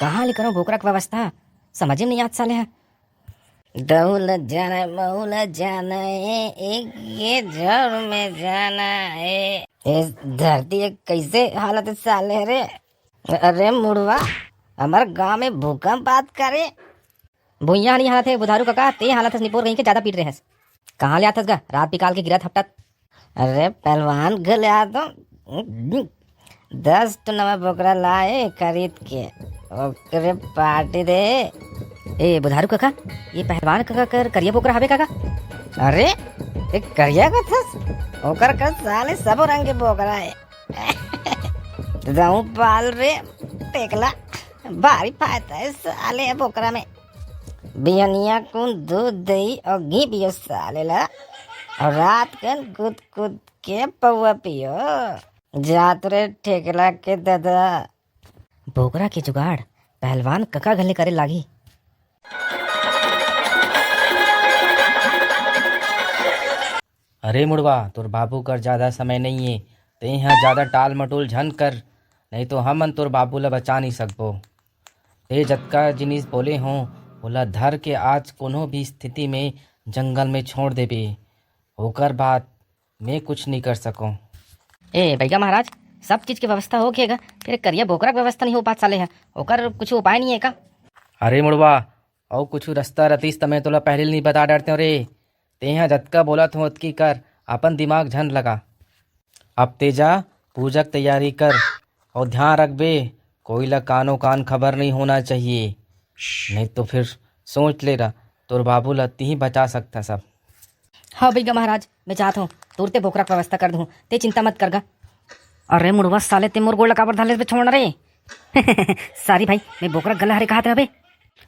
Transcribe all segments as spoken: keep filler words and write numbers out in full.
कहाँ ले करो बोकरा के व्यवस्था, समझ में नहीं आत साले ह। दऊ ल जाना, मऊ ल जाना, ए, एक ये जड़ में जाना, ए। ए धरती के कैसे हालत है साले रे। अरे मुड़वा, हमर गांव में भूकंप बात करे। भुइयां नहीं हालत है बुधारू काका, ते हालत है निपोर कहीं के ज्यादा पीट रहे हस। कहाँ ले आथस गा रात बिकाल के गिरत हपटत? अरे पहलवान घले आ तो दस तो नवा बोकरा लाए खरीद के, ओकरे पार्टी दे। ए बुधारू काका, ये पहलवान काका कर करिया बोकरा हवे काका? अरे, ये करिया कथस? ओकर कर साले सब रंग के बोकरा है। रहूं पाल रे, टेकला, भारी फायदा है साले बोकरा में। बिहनिया कुन दूध दही और घी पियो साले ला, और रात कन कूद कूद के पौवा पियो। जात रे ठेकला के दादा। बोकरा के जुगाड़ पहलवान कका घले करे लागी। अरे मुड़वा, तोर बाबू कर ज्यादा समय नहीं है, तें ह ज्यादा टाल मटोल झन कर, नहीं तो हमन तोर बाबू ला बचा नहीं सकबो। ते जतका जिनिस बोले हो, ओला धर के आज कोनो भी स्थिति में जंगल में छोड़ देबे, ओकर बाद मैं कुछ नहीं कर सकूं। ए बैगा महाराज, सब चीज के व्यवस्था हो गए गा, फिर करिया बोकरा के व्यवस्था नहीं हो पात साले है, ओकर कुछ उपाय नहीं है का? अरे मुड़वा, अउ कुछ रास्ता रतिस त मैं तोला पहले नहीं बता डरते रे। तेहा जतका बोलत हो ओतकी कर, अपन दिमाग झन लगा। अब तेजा पूजा के तैयारी कर, और ध्यान रखबे, कोई ला कानो कान खबर नहीं होना चाहिए, नहीं तो फिर सोच ले रहा, तोर बाबू ला तिही बचा सकता सब। हाँ भैया महाराज, मैं जात हूँ, तुरते बोकरा के व्यवस्था कर दूँ, ते चिंता मत कर गा। अरे मुड़वा साले, ते मोर गोड़ ला काबर धर लेस बे, छोड़ ना रे। सारी भाई, मैं बोकरा गला हरे कहा थे अबे।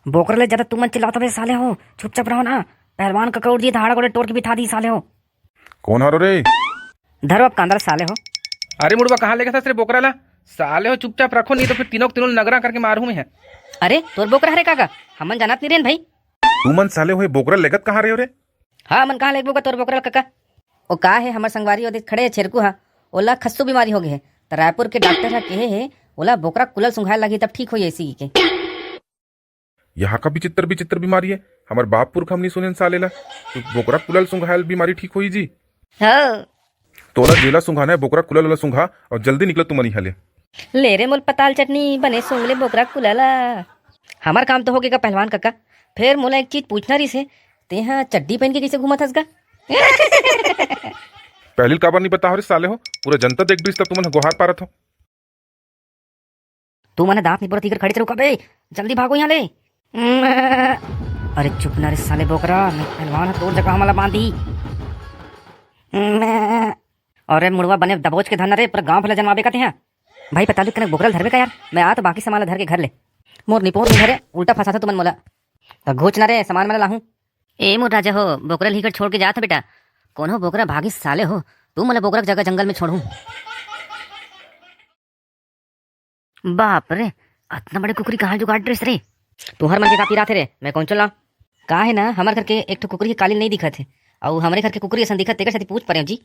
बोकरा ले ज्यादा तुमन चिल्लात हवे साले हो, चुपचाप रहो ना। पहलवान कका उठ जी, धाड़ा गोड़े टोर के बिठा दी साले हो। कौन हरो रे? धरो अब कांदा साले हो। अरे मुड़वा, कहाँ लेगत हस रे बोकरा ला? साले हो चुपचाप रखो, नहीं तो फिर तीनों के तीनों नगरा करके मारू मैं है। अरे तोर बोकरा हरे काका, हमन जानत नहीं रेन भाई। तुमन साले हो ये बोकरा लेगत कहाँ रहे हो रे? हाँ, हमन कहाँ लेगबो का तोर बोकरा ला काका? ओ का है, हमर संगवारी ओदे खड़े है छेरकू हा, ओला खस्सू बीमारी हो गए है, त रायपुर के डॉक्टर हा कहे है, ओला बोकरा कुलल सुंघाए लगी तब ठीक हो ऐसी के। यहाँ का विचित्र विचित्र बीमारी है, हमर बाप पुरख हम नहीं सुनेन साले ला। तू बोकरा कुलल सुंघायल बीमारी ठीक होई जी? हाँ। तोला जेला सुंघाना है बोकरा कुलल वाला सुंघा, और जल्दी निकल तुमन यहाँ ले। ले रे मोल पताल चटनी, बने सूंघ ले बोकरा कुलल ला। हमर काम तो हो गया पहलवान काका, फिर मोला एक चीज पूछना रहिस हे, तेहा चड्डी पहन के कैसे घूमत हस गा? पहली काबर नहीं बताओ रे साले हो, पूरा जनता देख डरिस तब तुमन ह गोहार पारत हो। तू मने दांत निपोरत इकर खड़े चलो बे, जल्दी भागो यहाँ ले। अरे चुप ना रे साले बोकरा, मैं पहलवान ह, तोर जगह हमला बांधी। अरे मुड़वा बने दबोच के धरना रे, पूरा गांव भला जनवाबे का तेहा। भाई पतालू कनक बोकरा ल धरबे का यार, मैं आ तो बाकी सामान ला धर के घर ले। मोर निपोर नहीं धरे, उल्टा फंसा था तुमन मोला। त घोच ना रे, सामान मैं लाहूं। ए मोर राजा हो, बोकरा ल ही कर छोड़ के जात ह बेटा। कोनो बोकरा भागी साले हो, तू मोला बोकरा के जगह जंगल में छोड़हूं। बाप रे, अतना बड़े कुकरी कहाँ जुगाड़ ड्रेस रे? तुहर मन के का पिरात हे रे, मैं कौन चला? का है ना, हमर घर के एक ठो कुकरी के कालिल नहीं दिखत है, अउ हमरे घर के कुकरी असन दिखत, तेकर सेती पूछ परे जी।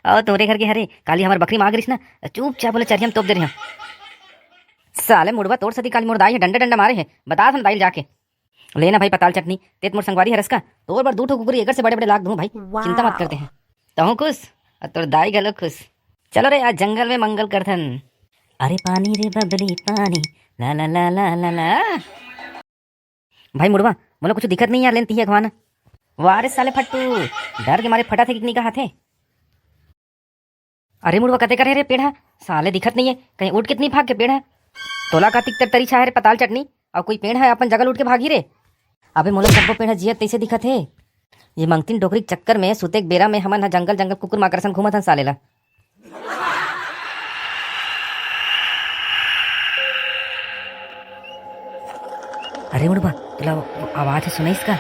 अउ तोरे घर के हरे, काली हमर बकरी मांग रहिस ना, चुपचाप बोले चरिया में तोप दे रहे हम। साले मुड़वा तोर सती काली मोर दाई है, डंडा डंडा मारे है, बता हम दाई ल जाके। ले ना भाई पताल चटनी, तेत मोर संगवारी हरस का, तोर बर दू ठो कुकरी एकर से बड़े बड़े लाग दूं भाई, चिंता मत करते हैं। तहूं खुश, और तोर दाई घलो खुश। चलो रे, आज जंगल में मंगल करथन। अरे पानी रे बबली पानी, ला ला ला ला ला ला। भाई मुड़वा, मोला कुछ दिखत नहीं यार, लेन तिही अखवाना। वाह रे साले फट्टू, डर के मारे फटा थे कि नहीं कहा थे। अरे मुड़वा, कते करे रे पेड़ ह? साले दिखत नहीं है, कहीं उठ के तो नहीं भाग के पेड़ ह? तोला का तिक तर तरी छा है रे पताल चटनी, और कोई पेड़ ह अपन जगह उठ के भागी रे? अबे मोला सब्बो पेड़ ह जियत तैसे दिखत हे। ये मंगतिन डोकरी के चक्कर में सुते के बेरा में हमन ह जंगल जंगल कुकुर माकर सन घूमत हन साले ला। अरे मुड़वा, तोला वो आवाज ह सुनाइस का?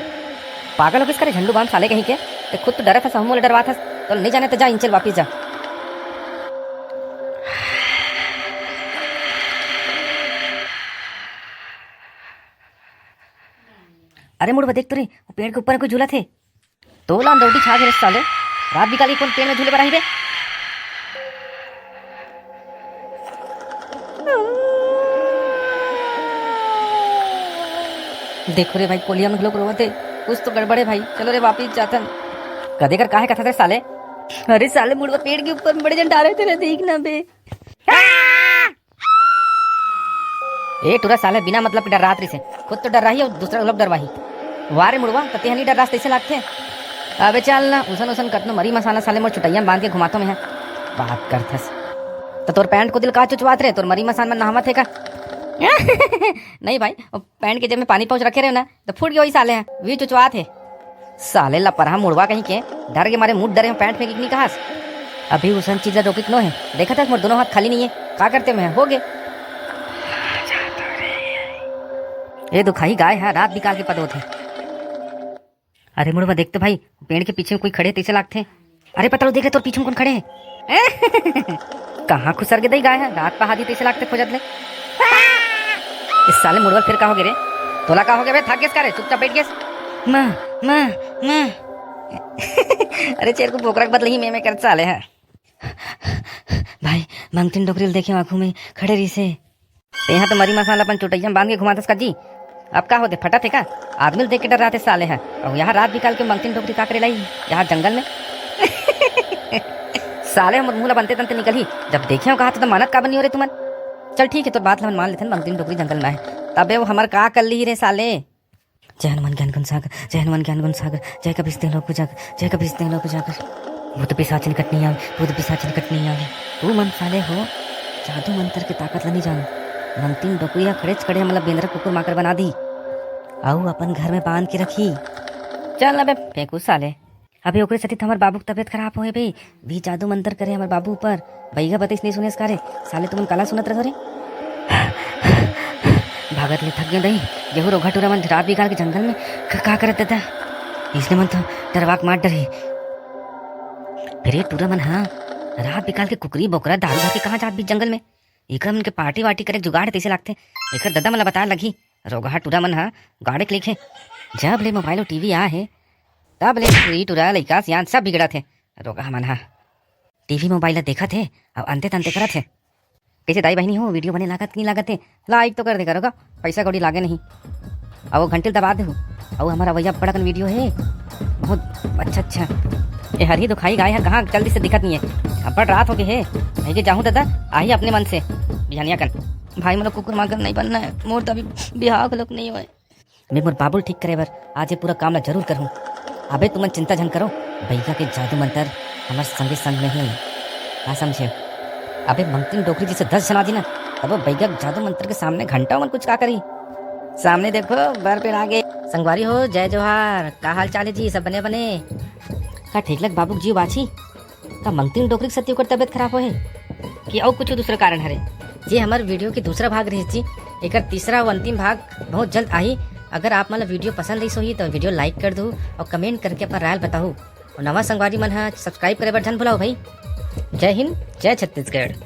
पागल हो गिस का रे झंडू बाम साले कहीं के? ते खुद तो डरत हस, हमू ला डरवात हस। तोला नहीं जाने त जा, इंचल वापिस जा। अरे मुड़वा देख तो रे, वो पेड़ के ऊपर कोई झूलत हे। तोला अंदौटी छा गे रे साले, रात बिकाली कौन पेड़ में झूले बर आही बे? देखो रे भाई, कोलिया मन घलोक रोवत हे। कुछ तो गड़बड़ हे भाई। चलो रे, वापिस जाथन। कदे कर काहे कथस रे साले? अरे साले, मुड़वा पेड़ के ऊपर में बड़े जन डारे थे रे, देख ना बे। ए टूरा साले, बिना मतलब के डर्रात रहिसे। खुद तो डर्राही अउ दूसरा लोग डरवाही। वाह रे मुड़वा, त तेहा नइ डर्रास तइसे लागथे। अबे चल ना, उसन उसन कतनो मरी मसान ला साले मोर चुटइया म बांध के घुमाथों मैं हा। बात करथस। त तोर पैंट कोती ले का चुचवात रे? तोर मरी मसान मन नहावत हे का? नहीं भाई, वो पैंट के जेब में पानी पाउच रखे रहे ना, त फूट गे होही साले ह, वही चुचवात हे। साले लपरहा मुड़वा कहीं के, डर के मारे मुड़ डरे हों पैंट फेंके के नइ कहस। अभी उसन चीज ला रोके के नो हे, देखत हस मोर दोनों हाथ खाली नइ हे, का करते मैं, हो गे। ए दुखाही गाय ह, रात बिकाल के पदोत हे। अरे मुड़वा देख तो भाई, पेड़ के पीछे में कोई खड़े हे तइसे लागथे। अरे पतलू देख रे, तोर पीछू में कोन खड़े हे? कहाँ खुसर गे दई गाय ह? रात पहादी तइसे लागथे खोजत ले। इस साले मुड़वा ल फेर का हो गे रे? तोला का हो गे बे? थक गेस का रे? चुपचाप बइठ गेस। माँ, माँ, माँ। अरे चेरकू बोकरा के बदले ही में, में करत साले ह। भाई, मंगतिन डोकरी ल देखे आँखू में खड़े रहिसे। तेहा तो मरी मसान ला अपन चुटइया म बांध के घुमाथस का जी। अब का होथे, फटत हे का? आदमी ल देख के डर्राथे साले ह। अउ यहाँ रात बिकाल के मंगतिन डोकरी का करे ला आही यहाँ जंगल में? साले हमर मुँह ला बनते तनते निकलही। जब देखे हों कहा तो, तो मानत काबर नइ हो रे तुमन? चल ठीक हे, तोर बात ला हमन मान लेथन, मंगतिन डोकरी जंगल में आहे। तबे वो हमर का कर लिही रे साले? जय हनुमान ज्ञान गुण सागर, जय हनुमान ज्ञान गुण सागर, जय कपीस तिहुँ लोक उजागर, जय कपीस तिहुँ लोक उजागर। भूत पिशाच निकट नहीं आवे, भूत पिशाच निकट नहीं आवे। तू मन साले हो, जादू मंतर के ताकत ल नइ जानो। मंगतिन डोकरी ह खड़ेच खड़े हमला बेंदरा कुकुर माकर बना दी, अउ अपन घर में बांध के रखी। चल अबे फेंकू साले। अबे ओकरे सेती त हमर बाबू के तबियत खराब होए बे, भी जादू मंतर करे हमर बाबू ऊपर। बइगा बतइस नइ सुनेस का रे? साले तुमन काला सुनत रहो रे? भागत ले थक गेंव दई, गेहूं रोगहा टूरा मन रात बिकाल के जंगल में क-, का करत ददा? इसने मन तो डरवा के मार डरही। फिर ये टूरा मन हा रात बिकाल के कुकरी बोकरा दारू धर के कहाँ जात बीच जंगल में? एकर मन के पार्टी वार्टी करे के जुगाड़ तइसे लागथे। एकर ददा मन ला बताए लगही। रोगहा टूरा मन हा गाड़े के लेखे। जब ले मोबाइल अउ टीवी आ हे, तब ले टूरी टूरा लइका सियान सब बिगड़त हे। रोगहा मन हा टीवी मोबाइल ला देखत हे, अउ अंते तंते करत हे। कइसे दाई बहिनी हो, वीडियो बने लागत कि नइ लागत हे? लाइक तो कर दे करो गा, पइसा कौड़ी लागे नहीं। अउ वो घंटी ल दबा देहू। अउ हमर अवइया अब्बड़ अकन वीडियो हे, बहुत अच्छा अच्छा। ए हरही दुखाही गाय ह कहाँ जल्दी से दिखत नइ हे, अब्बड़ रात हो गे हे। कहिके जाहूँ ददा, आही अपने मन से बिहनिया कन। भाई मोला कुकुर माकर नइ बनना हे, मोर तो अभी बिहाव घलोक नइ होय। मैं मोर बाबू ल ठीक करे बर आज ये पूरा काम ला जरूर करहूँ। अबे तुमन चिंता झन करो, बइगा के जादू मंतर हमर संगे संग में हे। का समझे? अबे मंगतिन डोकरी जइसे दस झन आ जी ना, तब वो बइगा के जादू मंतर के सामने घंटा मन कुछ का करी। सामने देखो, बर पेड़ आगे। संगवारी हो, जय जोहार। का हाल चाल हे जी? सब बने बने? का ठीक लग बाबू के जीव बाछी? का मंगतिन डोकरी के सेती ओकर तबियत खराब होए हे कि अउ कुछ दूसरा कारण हरे? जे हमर वीडियो के दूसरा भाग रहिस जी, एकर तीसरा अउ अंतिम भाग बहुत जल्द आही। अगर आप मन ला वीडियो पसंद आइस होही तो वीडियो लाइक कर दहू अउ कमेंट करके अपन राय ल बताहू। अउ नवा संगवारी मन ह सब्सक्राइब करे बर झन भुलाओ भाई। जय हिंद, जय छत्तीसगढ़।